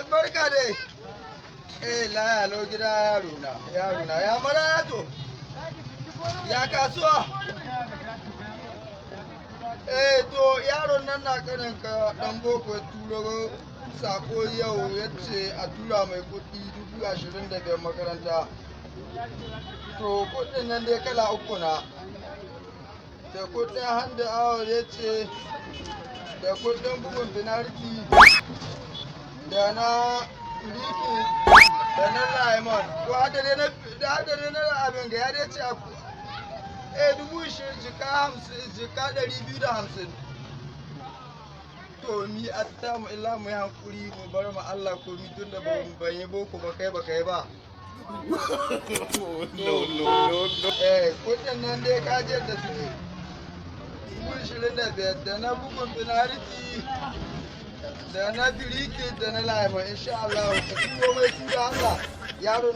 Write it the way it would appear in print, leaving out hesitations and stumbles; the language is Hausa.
Barka dai. Eh, laya lau gida, yaro na, yaro na. Ya mara to? Ya kasuwa? Eh, to, yaron nan na kanin ka dan boko ya turo sako yau, ya ce a tura mai kuɗi 25,000 makaranta. To, kuɗin nan dai kala uku na. Da kuɗin handout ya ce, da kuɗin bugun penalty, da na riki, da na lemon. To, hada dai na da hada dai na abin ga ya dai ce 20,000, jika 50, jika 250. To, mi a ta mu illa mu yi hankuri mu bar mu Allah komi, tun da ban yi boko ba, kai ba kai ba. No, no, no, no. Eh, kuɗin nan dai ka je da suke 25,000, da na bugun penalty, da na biriki, da na lemon, insha Allah ka turo mai tura Allah yaro.